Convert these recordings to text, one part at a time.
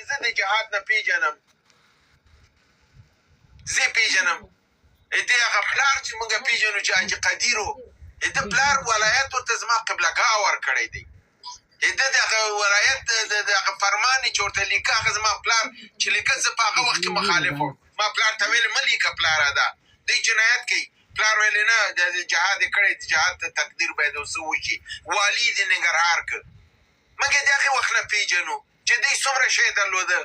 زه د جهاد نه پیژنم، زه پیژنم. د هغه پلار چې موږ پیژنو چې حاجي قدیر و، د پلار ولایت ورته زما قبلګاه ورکړی دی. د دغه ولایت د هغه فرمان چې ورته لیکه، هغه زما پلار چې لیکه، زه په هغه وخت کې مخالف وم. ما پلار ته ویل مه لیکه پلاره، دا دی جنایت کوي. پلار ویل نه، د جهاد یې کړی، د جهاد ته تقدیر باید اوس وشي. والي د ننګرهار که موږ یې د هغې وخت نه پېژنو چې دوی څومره شی درلوده.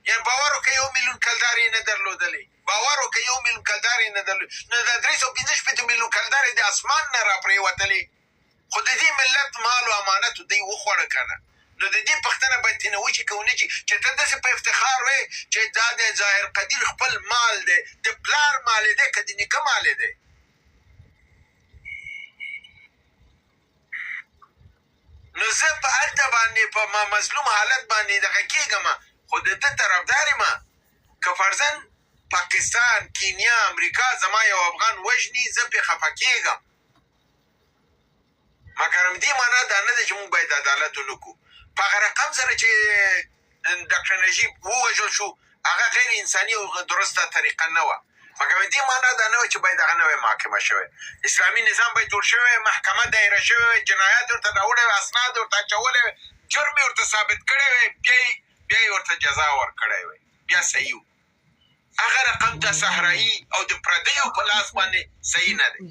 یعنې باور وکړه 1 میلیون کلدارې یې نه درلودلې، باور وکړه 1 میلیون کلدارې یې نه درلودلې. نو دا 365 میلیون کلدارې د اسمان نه راپرېوتلې، خو د دې ملت مال او امانت دوی وخوړه که نه؟ نو د دې پوښتنه باید ترېنه وشي که ونه شي چې ته داسې په افتخار وې چې دا د ظاهر قدیر خپل مال دی، د پلار مال دی که د نیکه مال دی؟ نو زه په هلته باندې په مظلوم حالت باندې دغه کېږم، خو د ده طرفدار یم. که فرضاً پاکستان، کینیا، امریکا زما یو افغان وژني، زه پرې خفه کېږم، مګر همدې معنا دا نه ده چې موږ باید عدالت ونه کړو. په هغه رقم سره چې ډاکټر نجیب ووژل شو، هغه غیر انساني او درسته طریقه نه وه، مګر دې معنا دا نه وه چې باید هغه نه وای محاکمه شوی. اسلامي نظام باید جوړ شوی، محکمه دایره شوې وای، جنایات ورته راوړی وای، اسناد ورته اچولی وای، جرم یې ورته ثابت کړی وای، بیا یې ورته جزا ورکړی وای، بیا صحیح و. هغه رقم ته صحرایي او د پردیو په لاس باندې صحیح نه دی.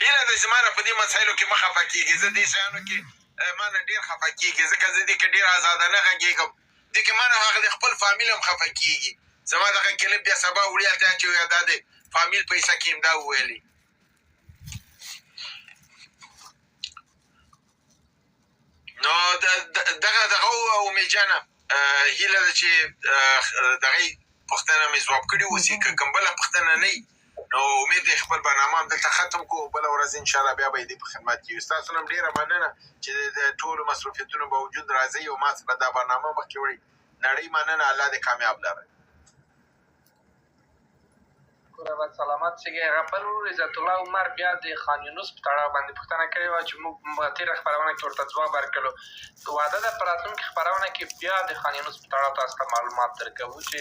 هیله ده زما نه په دې مسایلو کې مه خفه کېږي. زه دې شیانو کې ما نه ډېر خفه کېږي، ځکه زه دې کې ډېر ازادانه غږېږم. دې کې ما نه هغه د خپل فامیل هم خفه کېږي. زما دغه کلپ بیا سبا وړي هلته اچوي، دا د فامیل په حصه کې همدا وویلې. نو دغه دغه امید جانه، هیله ده چې دغه پوښتنه مې ځواب کړې اوسي. که کوم بله پوښتنه نه، نو امید دی خپل برنامه هم دلته ختم کو. بله ورځ ان شاء الله بیا به دې په خدمت کې یو. ستاسو هم ډېره مننه چې د ټولو مصروفیتونو باوجود راځئ او ما سره دا برنامه مخکې وړئ. نړۍ مننه، الله دې کامیاب لره. ګوره، سلامت شئ. هغه بل ورور عزت الله عمر بیا د خان یونس په تړاو باندې پوښتنه کړې وه چې موږ تېره خپرونه کې ورته ځواب ورکړو. وعده ده په راتلونکې خپرونه کې بیا د خان یونس په تړاو تاسو ته معلومات درکوو چې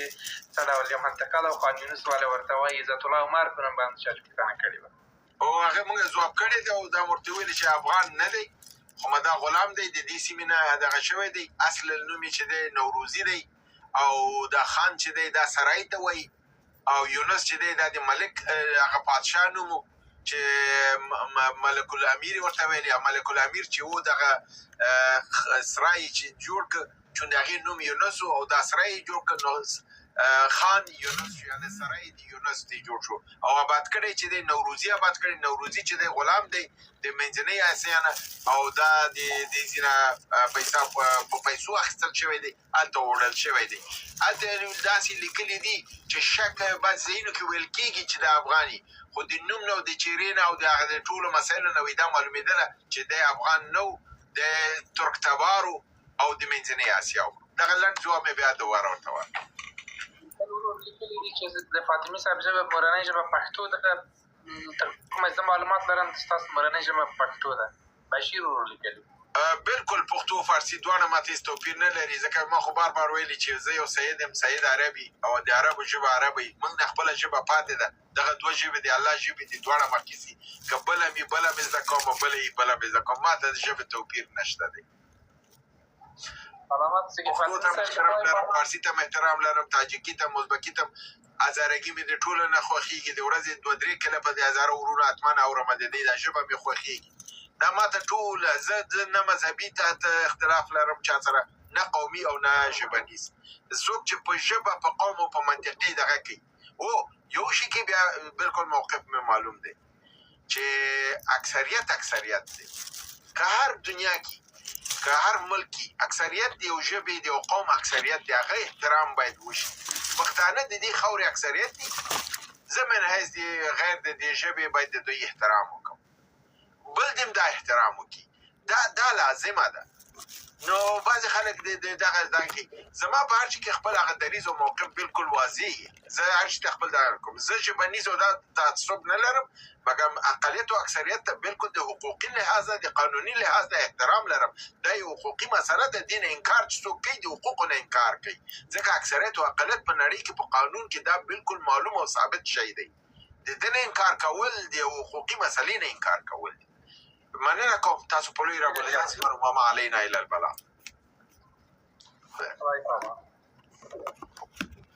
څه ډول یو منطقه ده او خان یونس ولې ورته وایي. عزت الله عمر په نوم باندې چا چې پوښتنه کړې وه، او هغه موږ ځواب کړی دی او دا ورته ویل چې افغان نه دی، خو دا غلام دی، د دې سیمې نه دغه شوی دی. اصل نوم یې چې دی نوروزي دی، او دا خان چې دی دا سرای ته وایي، او یونس چې دی دا د ملک هغه پادشاه نوم چې ملک الامیر ورته ویل. ملک الامیر چې و دغه سرای چې جوړ ک، چون د هغې نوم یونس او دا سرای جوړ ک، نو خان یونس شو، یعنی سرای د یونس دی جوړ شو. او آباد کړی چې دی نوروزي آباد کړی. نوروزي چې دی غلام دی د منځنۍ اسیا نه، او دا د دې ځینه پیسې په پیسو اخیستل شوی دی، هلته وړل شوی دی. هلته داسې لیکلي دي چې شک بعض ځایونو کې ویل کېږي چې د افغاني، خو د نوم نه او د چهرې نه او د هغه د ټولو مسایلو نه دا معلومېدله چې دی افغان نه و، د ترک تبارو او د منځنۍ اسیا و. دغه لنډ ځواب مې بیا دوباره ورته ورکړ. بل ورور لیکلي دي چې د فاطمي صاحب ژبه مورنۍ ژبه پښتو ده. تر کومه زه معلومات لرم، ستاسو مورنۍ ژبه پښتو ده، بشیر ورور لیکلي. بالکل، پښتو فارسي دواړه ماته هیڅ توپیر نه لري، ځکه ما خو بار بار ویلي چې زه یو سید یم، سید عربي او د عربو ژبه عربي، موږ نه خپله ژبه پاتې ده. دغه دوه ژبې د الله ژبې دي، دواړه مخکې ځي. که بله مې بله مې زده کوم، بله یې بله مې زده کوم، ماته د ژبې توپیر نشته دی. سلامت اوسئ. پښتو ته احترام لرم، فارسي ته احترام لرم، تاجکي ته، ازبکي ته. هزارګي مې د ټولو نه خوښېږي. د ورځې دوه درې کله په د هزاره ورونو حتما اورم، د دې دا ژبه مې خوښېږي. دا ماته ټول زه نه مذهبي ته اختلاف لرم چا سره، نه قومي او نه ژبنیز. څوک چې په ژبه، په قوم او په منطقې دغه کوي، او یو شي کې بیا بالکل موقف مې معلوم دی چې اکثریت اکثریت دی. که هر دنیا کې، که هر ملک کې اکثریت دی او ژبې دی او قوم اکثریت دی، هغه احترام باید وشي. پښتانه د دې خاورې اکثریت دي، زه من حیث د غیر د دې ژبې باید د دوی احترام وکړم، بل دې دا احترام وکړي، دا لازمه ده. نو بعضې خلک د دغه دغه کې زما په هر شي کې خپل هغه دریځ او موقف بالکل واضح. زه هر شي ته خپل دغه کوم، زه ژبنیز او دا تعصب نه لرم، مګر اقلیت او اکثریت ته بالکل د حقوقي لحاظه، د قانوني لحاظ نه احترام لرم. دا یو حقوقي مسله ده، دین انکار چې څوک کوي د حقوقو نه انکار کوي، ځکه اکثریت او اقلیت په نړۍ کې په قانون کې دا بالکل معلوم او ثابت شی دی. د دې نه انکار کول د یو حقوقي مسلې نه انکار کول دي. مننه کوم تاسو په لوی رب العزت. وما علينا الا البلاغ. خدای پامان.